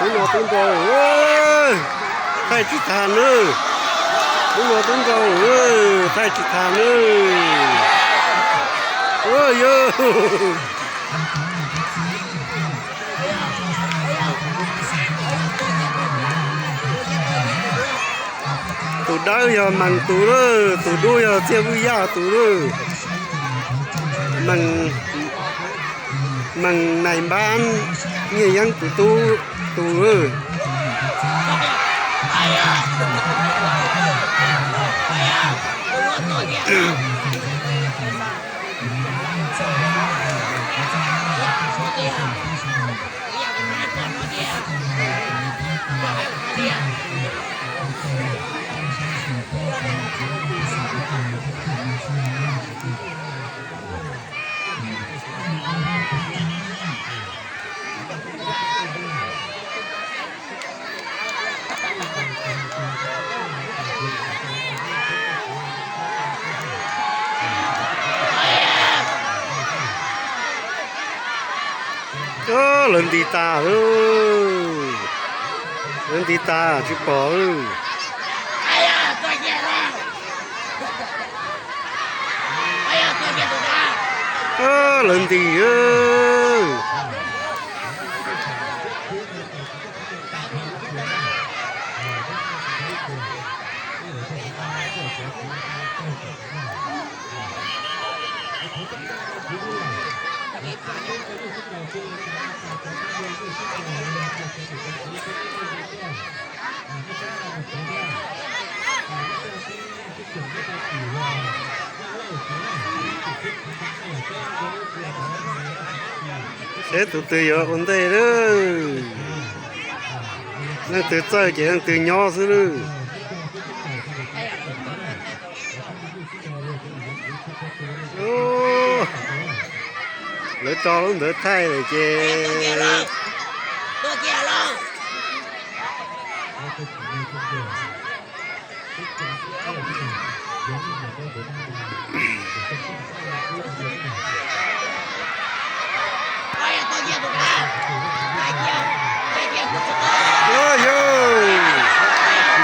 Hnub no tub nrau, thaij tsis tag nawb. Hnub no tub nrau, thaij tsis tag nawb. Yog, tus dawb yog Mees tus lawm, tus dub yog Txiaj Vwj Yaj tus lawm. Mees, Mees Nais Npab, Nyiaj Yeeb tus tub tus lawm. Lawv nti tas, lawv nti tas tsis pom. Lawv nti. Seb tus twg yuav ua ntej lawm. Leej twg txawj ces leej twg nyob xwb lawm. Lawv tso lub ntawd thaij lawm ces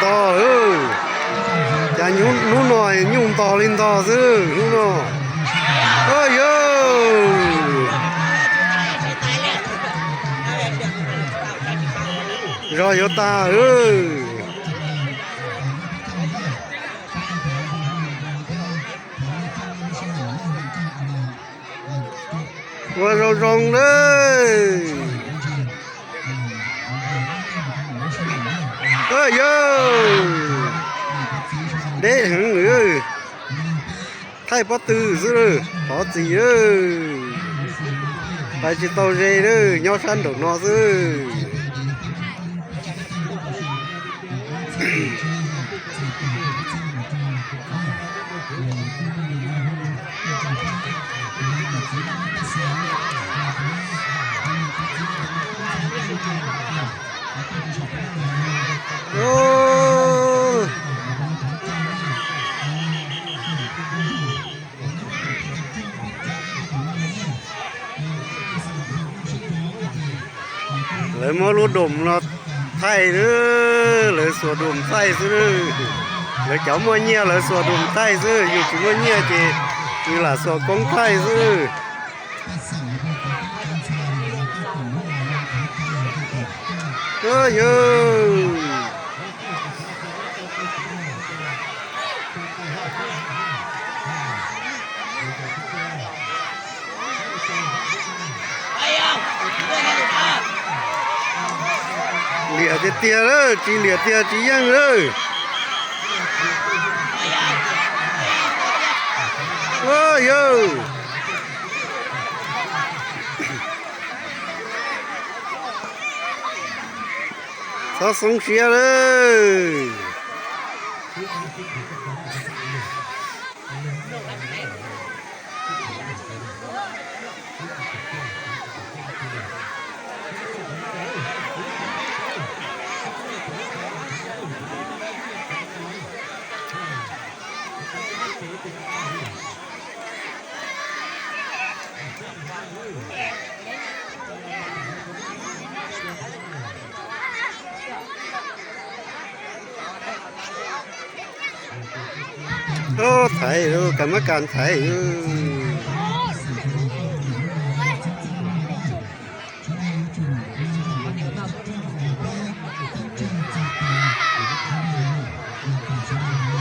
Ntog, cas hnub no nyuj ntog li ntog xwb hnub no. Yog, zog yuav tag. Ua zoo zoo lawm. Yog, deb heev. Thaij pob tw xwb lawm, thov txim. Pais tsis tau ze lawm, nyob sab nraum no xwb. Lawv muab lub doom no thaij, lawv xuas doom thaij xwb. Lawv cov muaj nyiaj lawv xuas doom thaij xwb, yus tsis muaj nyiaj ces yus lam xuas koob thaij xwb. Yog, liam tiag tiag lawm, tsis liam tiag tsis yeej lawm. Yog, txhob xoob siab lawm. Thaiv, kas mab kas thaiv.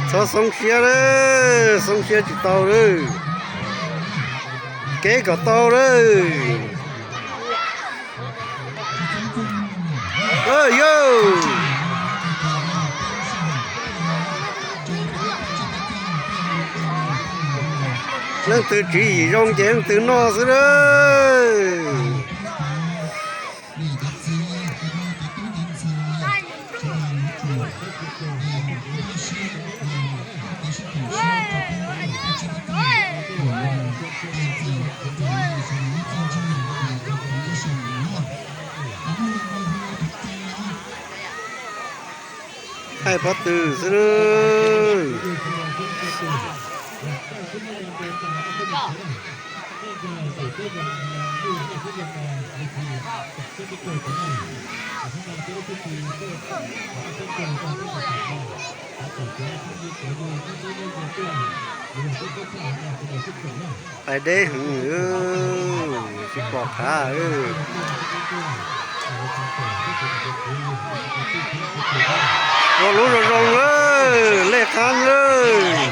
Txhob xoob siab lawm, xoob siab tsis tau lawm. Kev kom tau lawm. Yog leej twg tswv yim zoo ces leej twg noj xwb lawm. Thaij pob tw xwb. Pais deb heev, tsis pom qab. Ua lub zoo zoo lawm, lej qab lawm.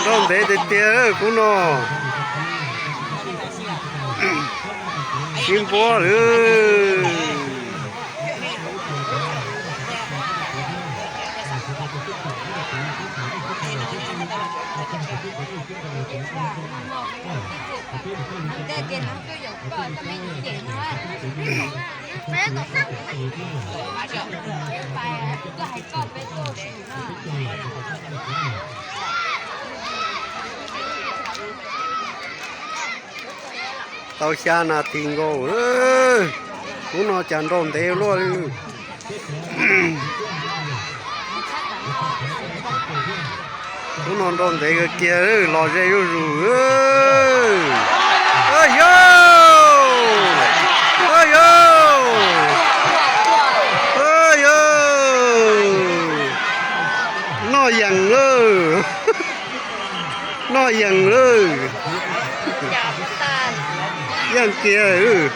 Nrau ntev tiag tiag khub no. Sib npuab lawm. Tau xya nas this nkaus. Hnub no cas nrau ntev luaj li. Hnub no nrau ntev kiag, los ze zuj zus. Yog, yog, yog, noj yees lawm. Noj yees lawm. Yeej kiag.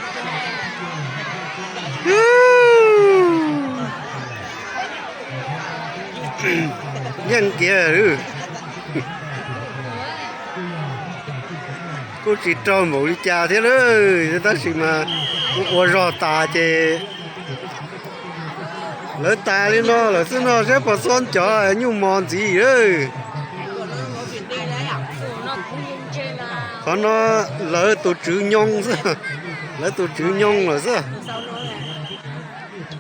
Yeej kiag. Kuj tsis raug npaum li cas thiab lawm, tab sis mas kuv ua zog tas ces lawv tas li no lawm xwb no, saib puas txhob cov nyuj mos ntxiv lawm. Qhov no lawv tus tswv nyoo xwb, lawv tus tswv nyoo lawm xwb.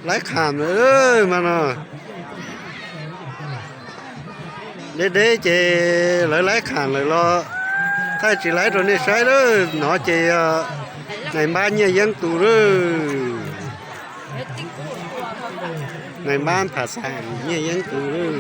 Laib qham lawm mas no. Deb deb ces lawv laib qham lawm los thaij tsis laib rau nej saib lawm. No ces nais npab Nyiaj Yeeb tus lawm. Nais npab Pham Xais Nyiaj Yeeb tus.